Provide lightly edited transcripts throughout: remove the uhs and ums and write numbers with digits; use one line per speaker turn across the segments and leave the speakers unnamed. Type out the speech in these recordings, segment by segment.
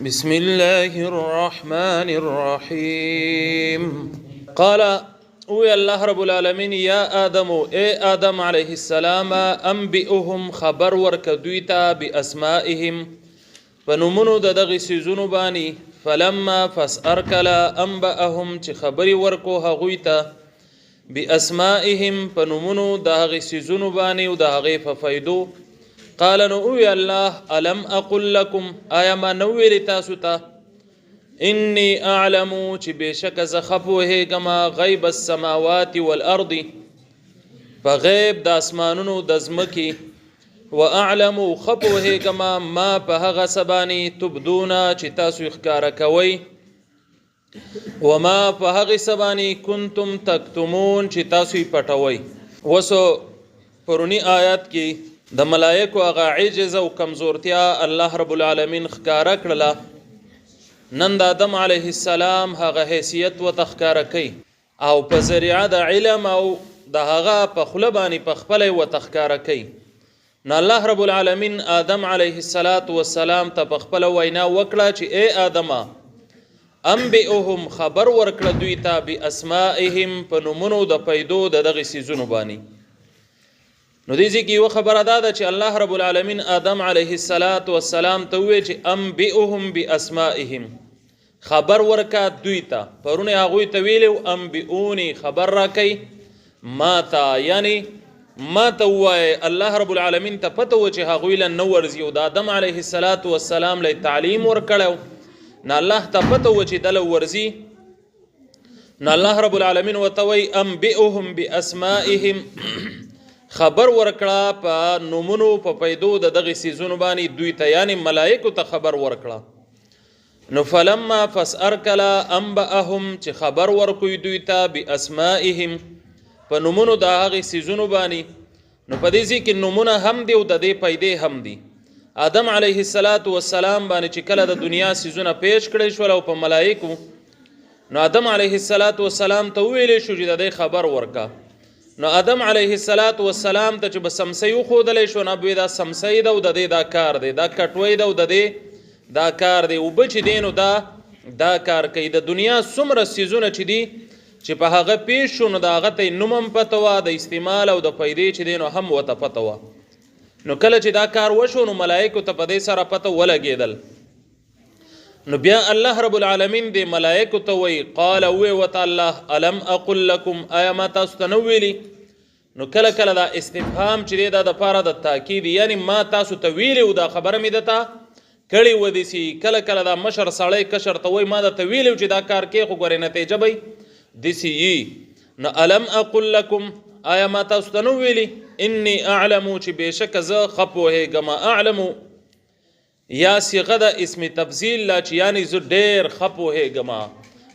بسم الله الرحمن الرحیم. قال، او الله رب العالمین، یا آدم، اے آدم علیه السلام، انبئهم، خبر ورک دوی ته، باسمائهم، په نومونو د دغه سیزونو باندې. فلما فس ارکلا انبأهم، چې خبرې ورکو هغوی ته، باسمائهم، په نومونو د هغې سیزونو باندې او د هغې په فایدو. قال، نو اوی الله، الم اقل لكم، آیا ما نو ویلی تاسو ته، انی اعلم، چې بېشکه زه ښه پوهېږم، غیب السماوات والارض، په غیب د اسمانونو د ځمکې، و اعلم، ښه پوهېږم، ما، په هغه څه باندې، تبدونه، چې تاسو یې ښکاره کوئ، وما، په هغې څه باندې، کنتم تکتمون، چې تاسو یې پټوئ. وسو پرونی آیات کې د ملائکو هغه عجز او کمزورتیا الله رب العالمین ښکاره کړله. نن د آدم علیه السلام هغه حیثیت وته ښکاره کوي او په ذریعه د علم او د هغه په خوله باندې په خپله وته ښکاره کوي. نو الله رب العالمین آدم علیه السلام ته په خپله وینا وکړه چې ای آدمه، انبئهم، خبر ورکړه دوی ته، باسمائهم، په نومونو د پیدو د دغه سیزونو باندې. نو دې ځای کې یوه خبره دا ده چې الله رب العالمین آدم علیه السلام ته وویل چې انبئهم باسمائهم، خبر ورکا دوی ته. پرونه هغوی ته ویلی و انبئوني، خبر راکئ ما ته، یعنی ما ته ووایه. الله رب العالمین ته پته و چې هغوی له نه ورځي او د آدم علیه السلام له تعلیم ورکړی، نه الله ته پته و چې دله ورځي. نو الله رب العالمین ورته وایي انبئهم باسمائهم، خبر ورکړه په نومونو په پیدو د دغه سیزونو باندې دوی ته، یعنی ملائکو ته خبر ورکړه. نو فلما فس ارکلا انبأهم، چې خبر ورکوي دوی ته، باسمائهم، په نومونو د هغې سیزونو باندې. نو په دې ځای کې نومونه هم دي او د دې پیدې هم دي. آدم علیه السلام باندې چې کله د دنیا سیزونه پیش کړی شول او په ملائکو، نو آدم علیه السلام ته وویل شو چې د دې خبر ورکا. نو آدم علیه السلام ته چې به سمسۍ وښودلی شو، نو به دا سمسۍ ده او د دې دا کار دی، دا کټوۍ ده او د دې دا کار دی، اوبه چې دی نو دا کار کوي. د دنیا څومره څیزونه چې دي چې په هغه پیش شو، نو د هغه ته یې نوم هم پته وه، د استعمال او د فایدې چې دی نو هم ورته پته وه. نو کله چې دا کار وشو، نو ملایکو ته په دې سره پته ولګېدل. نو بیا الله رب العالمین دې ملائکو ته وایي، قال، وی وته الله، الم اقل لكم، آیا ما تاسو ته نه ویلي؟ نو کله کله دا استفهام چې دی دا د پاره د تاکید، یعنی ما تاسو ته ویلي و، دا خبره مې درته کړې و دسی. کله کله دا مشر سړی کشر ته وایي ما درته ویلي چې دا کار کې خو ګورې نتیجه به دسی یي. نو الم اقل لكم، آیا ما تاسو ته نه ویلي، انی اعلم، چې بېشکه زه ښه پوهېږم. اعلم یا صیغه د اسم تفضیل لا، چې یعنی زه ډېر ښه پوهېږم،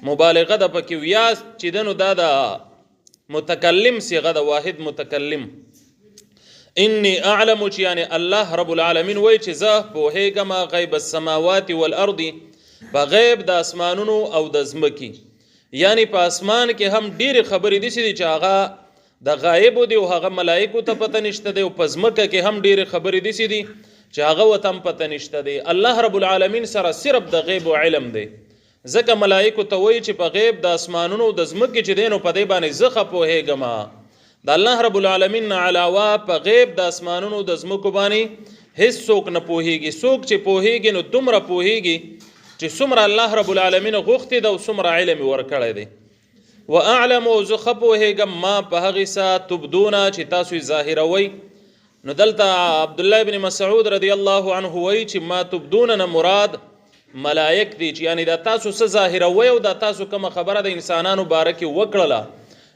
مبالغه ده پکې. یا چې ده نو دا د متکلم صیغه ده، واحد متکلم. انی اعلم، چې یعنی الله رب العالمین وایي چې زه پوهېږم، غیب السماوات والارض، په غیب د اسمانونو او د ځمکې. یعنی په اسمان کې هم ډېرې خبرې داسې دي چې هغه د غایبو دی او هغه ملائکو ته پته نشته دی، او په ځمکه کې هم ډېرې خبرې داسې دي چې هغه ورته هم پته نشته دی. الله رب العالمین سره صرف د غیب علم دی، ځکه ملائکو ته وایي چې په غیب د اسمانونو د ځمکې چې دی نو په دې باندې زه ښه پوهېږم. د الله رب العالمین نه علاوه په غیب د اسمانونو د ځمکو باندې هیڅ څوک نه پوهېږي. څوک چې پوهېږي نو دومره پوهېږي چې څومره الله رب العالمین غوښتي ده او څومره علم یې ورکړی دی. و اعلم، زه ښه پوهېږم، ما، په هغې څه، تبدونه، چې تاسو یې ظاهروئ. نو دلته عبد الله ابن مسعود رضی الله عنه وایي چې ما تبدون نه مراد ملائک دي، چې یعنی دا تاسو څه ظاهروئ او دا تاسو کومه خبره د انسانانو باره کې وکړله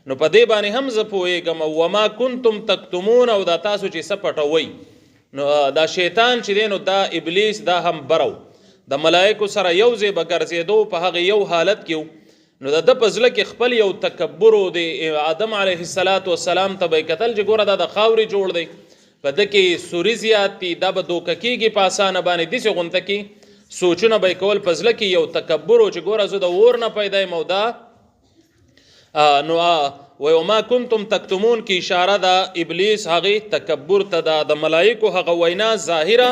نو په دې باندې هم زه پوهېږم. وما کنتم تکتمون، او دا تاسو چې څه پټوئ. نو دا شیطان چې دی، نو دا ابلیس دا هم برو د ملائکو سره یو ځای به ګرځېدو، په هغه یو حالت کې. نو د ده په زړه کې خپل یو تکبر و. دی آدم علیه السلام ته به یې کتل چې ګوره دا د خاورې جوړ دی، په ده کې سوري زیات دي، دا به دوکه کېږي په اسانه باندې. داسې غونته کې سوچونه به یې کول، په زړه کې یو تکبر و چې ګوره زه د اور نه پیدا یم او دا نو وای ما کنتم تکتمون کې اشاره ده ابلیس هغه تکبر ته ده، د ملائکو هغه وینا ظاهره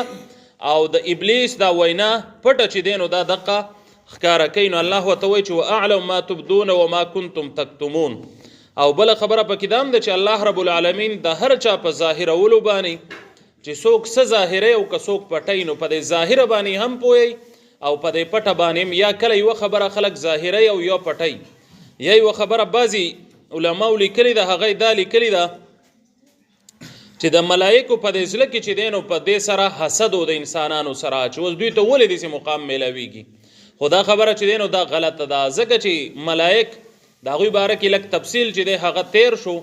او د ابلیس دا وینا پټه چې دی نو دا دقه ښکاره کوي. نو الله ورته وایي چې واعلم ما تبدون وما کنتم تکتمون. او بله خبره پکې دا هم ده چې الله رب العالمین د هر چا په ظاهرولو باندې چې څوک څه ظاهره او که څوک پټوي، نو په دې ظاهره باندې هم پوهوي او په دې پټه باندې هم. یا کله یوه خبره خلک ظاهره او یو پټوي، یا یوه خبره بعضې علماو لیکلې ده، هغه یې دا لیکلې ده چې د ملایکو په دې زړه کې چې دی نو په دې سره حسد و د انسانانو سره چې اوس دوی ته ولې داسې مقام میلاویږي. خو دا خبره چې دی نو دا غلطه ده، ځکه چې ملایک د هغوی باره کې لږ تفصیل چې دی هغه تیر شو.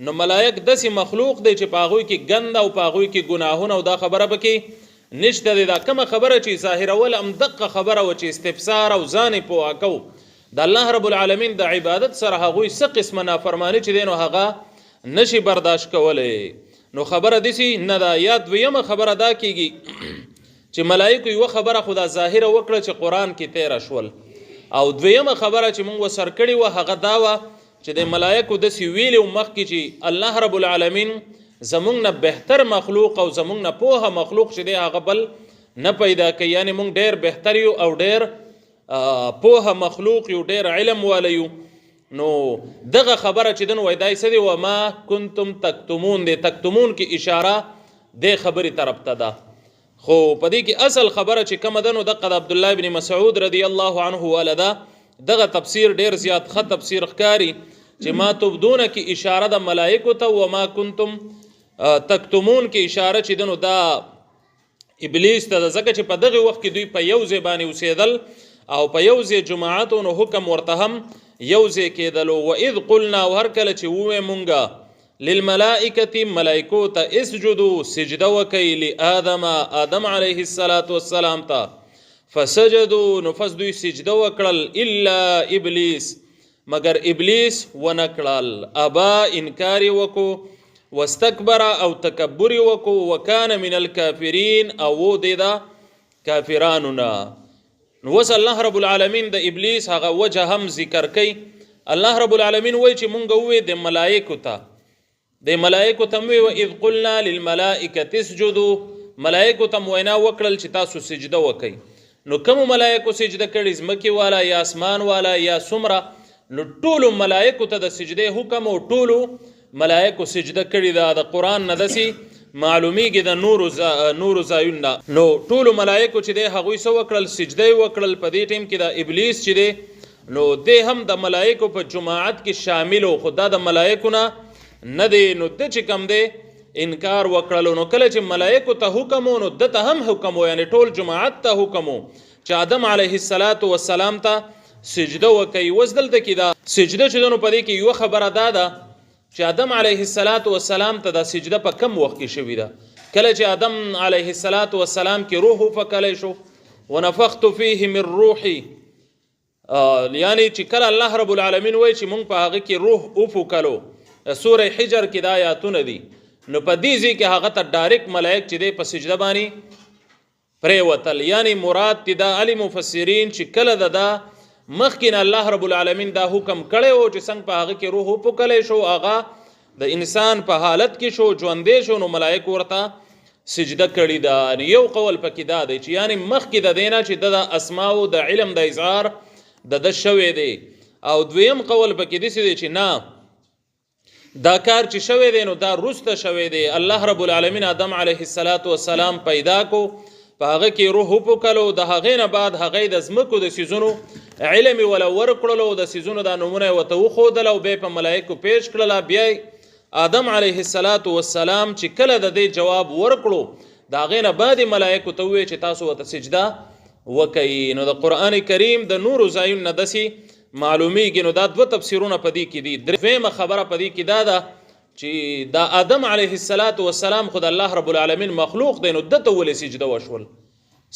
نو ملایک داسې مخلوق دی چې په هغوی کې ګند او په هغوی کې ګناهونه او دا خبره پکې نشته دی. دا کومه خبره چې ظاهرول هم دقه خبره وه چې استفسار او ځان یې پوهه کو د الله رب العالمین د عبادت سره هغوی څه قسمه نافرماني چې دی نو هغه نشي برداشت کولی. نو خبره دسی نه ده. یا دویمه خبره دا کیږي چې ملایکو یوه خبره خو دا ظاهره وکړه چې قرآن کې تیره شول، او دویمه خبره چې موږ وسر کړې وه هغه دا وه چې د ملایکو داسې ویلي وو مخکې چې الله رب العالمین زمونږ نه بهتر مخلوق او زمونږ نه پوهه مخلوق چې دی هغه بل نه پیدا کوي، یعنی مونږ ډیر بهتر یو او ډیر پوهه مخلوق یو، ډیر علم والا یو. نو دغه خبره چې دن وای دای څه دی، وما کنتم تکتمون دی، تکتمون کې اشاره د خبرې طرف ته ده. خو په دې کې اصل خبره چې کومه ده نو دقه د عبدالله ابن مسعود رضی الله عنه والا ده. دغه تفسیر ډیر زیات ښه تفسیر ښکاري چې ما تبدونه کې اشاره ده ملائکو ته، وما کنتم تکتمون کې اشاره چې ده نو دا ابلیس ته ده، ځکه چې په دغه وخت کې دوی په یو ځای باندې اوسېدل او په یو ځای جماعت نو حکم ورته هم یو ځای کېدلو. واذ قلنا، او هر کله چې ووې مونږه للملائکة ملائکو ته اسجدو سجده وکئ لآدم آدم علیه الصلاة والسلام ته، فسجدو نو پس دوی سجده وکړل الا ابلیس مګر ابلیس ونه کړل، ابا انکار یې وکړو، واستکبر او تکبر یې وکړو، وکان من الکافرین او و دی دا کافرانو نه. نو اوس الله رب العالمین د ابلیس هغه وجه هم ذکر کوي. الله رب العالمین وایي چې مونږ ووې د ملائکو ته، د ملائکو ته وی واذ قلنا للملائکة اسجدوا، ملائکو ته وینا وکړل چې تاسو سجده وکئ. نو کوم ملائکو سجده کړي، ځمکې والا یا اسمان والا یا څومره، نو ټولو ملائکو ته د سجدې حکم او ټولو ملائکو سجده کړي ده. د قرآن نه داسې معلومیږي د نورو ځایونو نه. نو ټولو ملائکو چې دی هغوی څه وکړل، سجده یې وکړل. په دې ټیم کې دا ابلیس چې دی نو دی هم د ملائکو په جماعت کې شامل و، خو دا د ملائکو نه نه دی. نو ده چې کوم دی انکار وکړلو. نو کله چې ملائکو ته حکم و نو ده ته هم حکم و، یعنی ټول جماعت ته حکم و چې آدم علیه الصلاة والسلام ته سجده وکوي. اوس دلته کې دا سجده چې ده نو په دې کې یوه خبره دا ده چې آدم علیه الصلاة والسلام ته دا سجده په کم وخت کې شوې ده؟ کله چې آدم علیه الصلاة والسلام کې روح وفکلی شو، ونفخت فیه من روحي، یعنی چې کله الله رب العالمین وایي چې مونږ په هغه کې روح وفکلو، سوره حجر کې دا آیاتونه دي، نو په دې ځای کې هغه ته ډایرکټ ملائک چې دی په سجده باندې پریوتل. یعنی مراد تی دا علی مفسرین چې کله د دا مخکې نه الله رب العالمین دا حکم کړی و چې څنګه په هغه کې روح وپکلی شو، هغه د انسان په حالت کې شو، ژوندی شو، نو ملائک ورته سجده کړې ده. نو یو قول پکې دا دی چې یعنی مخکې د دې نه چې د اسماو د علم د اظهار د ده شوی دی. او دویم قول پکې داسې دی چې نه، دا کار چې شوی دی نو دا وروسته شوی دی. الله رب العالمین آدم علیه الصلاة والسلام پیدا کو، په هغه کې روح وپوکلو، د هغې نه بعد هغه د ځمکو د څیزونو علم یې وله ورکړلو، د څیزونو دا نومونه یې ورته وښودل او بیا یې په ملایکو پیش کړله. بیا آدم علیه الصلاة والسلام چې کله د دې جواب ورکړو د هغې نه بعد ملایکو ته وویل چې تاسو ورته سجده وکئ. نو د قرآن کریم د نورو ځایونو نه داسې معلومیږي. نو دا دوه تفسیرونه په دې کې دي. درېیمه خبره په دې کې دا ده چې دا آدم علیه الصلاة والسلام خو د الله رب العالمین مخلوق دی، نو ده ته ولې سجده وشول؟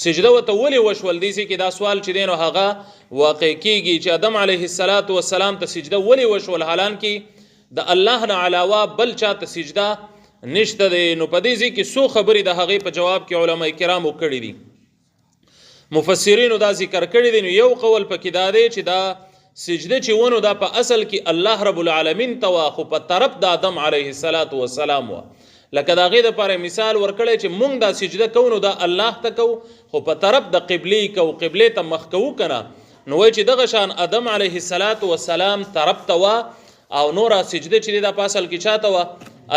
سجده ورته ولې وشول؟ دې ځای کې دا سوال چې دی نو هغه واقع کیږي چې آدم علیه الصلاة والسلام ته سجده ولې وشول، حالانکه د الله نه علاوه بل چا ته سجده نشته دی. نو په دې ځای کې څو خبرې د هغې په جواب کې علما کرامو کړې دي، مفسرینو دا ذکر کړی دی. نو یو قول پکې دا دی چې دا سجده چې ونو دا په اصل کې الله رب العالمین ته وه، خو په طرف د آدم علیه الصلاة والسلام وه. لکه د هغې دپاره مثال ورکړی چې مونږ دا سجده کوو نو دا الله ته کوو، خو په طرف د قبلې کوو، قبلې ته مخ کوو که نه. نو وایي چې دغه شان ادم علیه الصلاة والسلام طرف ته وه او نوره سجده چې دا په اصل کې چاته وه؟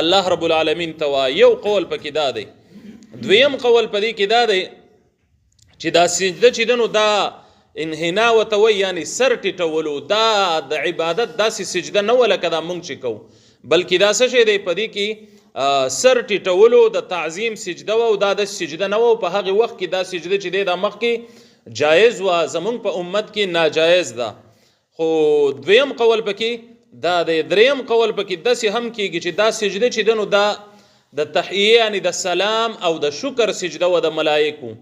الله رب العالمین ته وه. یو قول پکې دا دی. دویم قول په دې کې دا دی چې دا سجده چې ده نو دا انحنا ورته وایي، یعنې سر ټیټولو، دا د عبادت داسې سجده نه وه لکه دا مونږ چې کوو، بلکې دا څه شی دی؟ په دې کې سر ټیټولو د تعظیم سجده وه او دا د سجده نه وه. په هغې وخت کې دا سجده چې دی دا مخکې جایز وه، زمونږ په امت کې ناجایز ده. خو دویم قول پکې دا دی. دریم قول پکې داسې هم کیږي چې دا سجده چې ده نو دا د تحیه یعنی د سلام او د شکر سجده و د ملائکو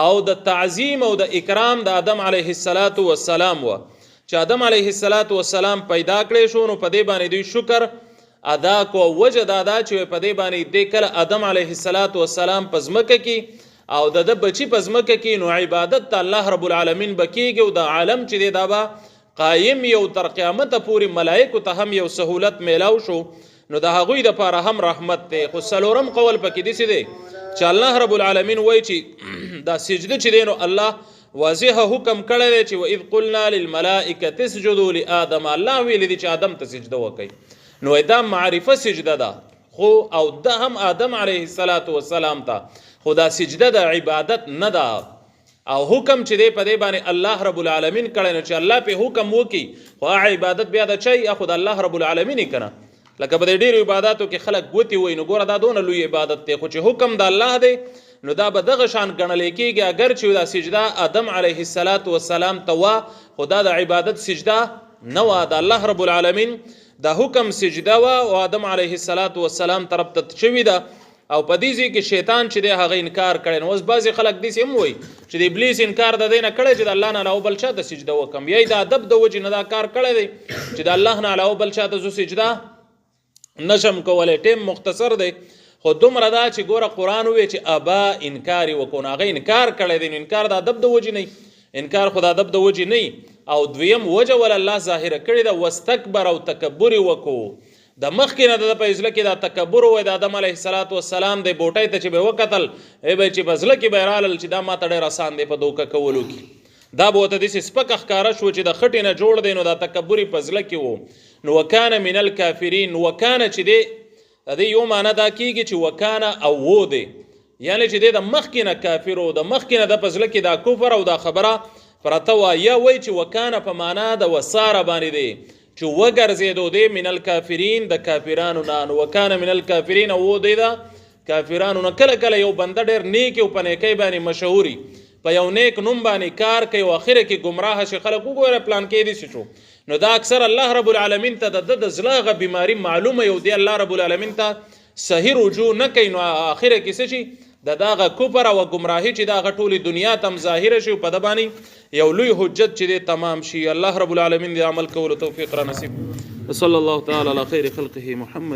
او د تعظیم او د اکرام د آدم علیه الصلاة والسلام و، چې آدم علیه الصلاة والسلام پیدا کړی شو نو په دې باندې دوی شکر ادا کو. وجه دا ده چې په دې باندې د کله آدم علیه الصلاة والسلام په ځمکه کې او د ده بچی په ځمکه کې نو عبادت ته الله رب العالمین به کېږي او د عالم چې دی دا به قایم یو تر قیامته پورې ملائکو ته هم یو سهولت میلاو شو، نو د هغوی دپاره هم رحمت دی. خو څلورم قول پکې داسې دی چې الله رب العالمین وایي چې دا سجده چې دی نو الله واضح حکم کړی دی چې واذ قلنا للملائکة اسجدوا لآدم، الله ویلی دی چې آدم ته سجده وکړئ، نو دا معرفه سجده ده خو او دا هم آدم علیه الصلاة والسلام ته، خو دا سجده د عبادت نه ده او حکم چې دی په دې باندې الله رب العالمین کړی، نو چې الله په حکم وکي خو هغه عبادت بیا د چا خو د الله رب العالمین یې کنه. لکه په دې ډېرو عباداتو کې خلک ګوتې وایي، نو ګوره دا دونه لوی عبادت دی، خو چې حکم د الله دی نو دا به دغه شان ګڼل کېږي، اګر چې دا سجده آدم علیه الصلاة والسلام ته وه، خو دا د عبادت سجده نه وه، د الله رب العالمین د حکم سجده وه او آدم علیه الصلاة والسلام طرف ته شوې ده. او په دې ځای کې شیطان چې دی هغه انکار کړی. نو اوس بعضې خلک داسې هم وایي چې د ابلیس انکار د دې نه کړی چې د الله نه علاوه بل چا ته سجده وکړم، یا یې د ادب د وجې نه دا کار کړی دی چې د الله نه علاوه بل چا ته زه سجده نشم کولی. ټیم مختصر دی، خو دومره دا چې ګوره قرآن ووایي چې ابا انکار یې وکړو، نو هغه انکار کړی دی، نو انکار د ادب د وجې نه، انکار خو د ادب د وجې نه. او دویم وجه ول الله ظاهره کړې ده، واستکبر او تکبر یې وکړو. د مخکې نه د په زړه کې دا تکبر وای، د آدم علیه الصلاة والسلام د بوټۍ ته چې به وکتل ای به چې په زړه کې به رالل چې دا ماته ډېر اسان دی په دوکه کولو کې، دا به ورته داسې سپکه ښکاره شو چې د خټې نه جوړ دی، نو دا تکبر یې په زړه کې و. نو وکانه من الکافرین، وکانه چې دی د دې یو معنی دا کېږي چې وکانه او و دی، یعنی چې دی د مخکې نه کافر و، د مخکې نه د په زړه کې دا کفر او دا خبره پرته وه. یا وایي چې وکانه په معنا د وساره باندې دی چې وګرځېدو دی من الکافرین د کافرانو نه، نو وکانه من الکافرین او و دی د کافرانو نه. کله کله یو بنده ډېر نیک او په نیکۍ باندې مشهوري، په یو نیک نوم باندې کار کوي او اخره کې ګمراه شي، خلک وګوره پلان کې دي شو، نو دا اکثر الله رب العالمین ته د ده د زړه هغه بیماري معلومه یو دی، الله رب العالمین ته صحیح رجوع نه کوي، نو اخره کې څه شي د دغه کفر او ګمراهي چې دغه ټولې دنیا ته هم ظاهره شي او په ده باندې یو لوی حجت چې دی تمام شي. الله رب العالمین دې عمل کولو توفیق را نصیب. صلی الله تعالی علی خیر خلقه محمد.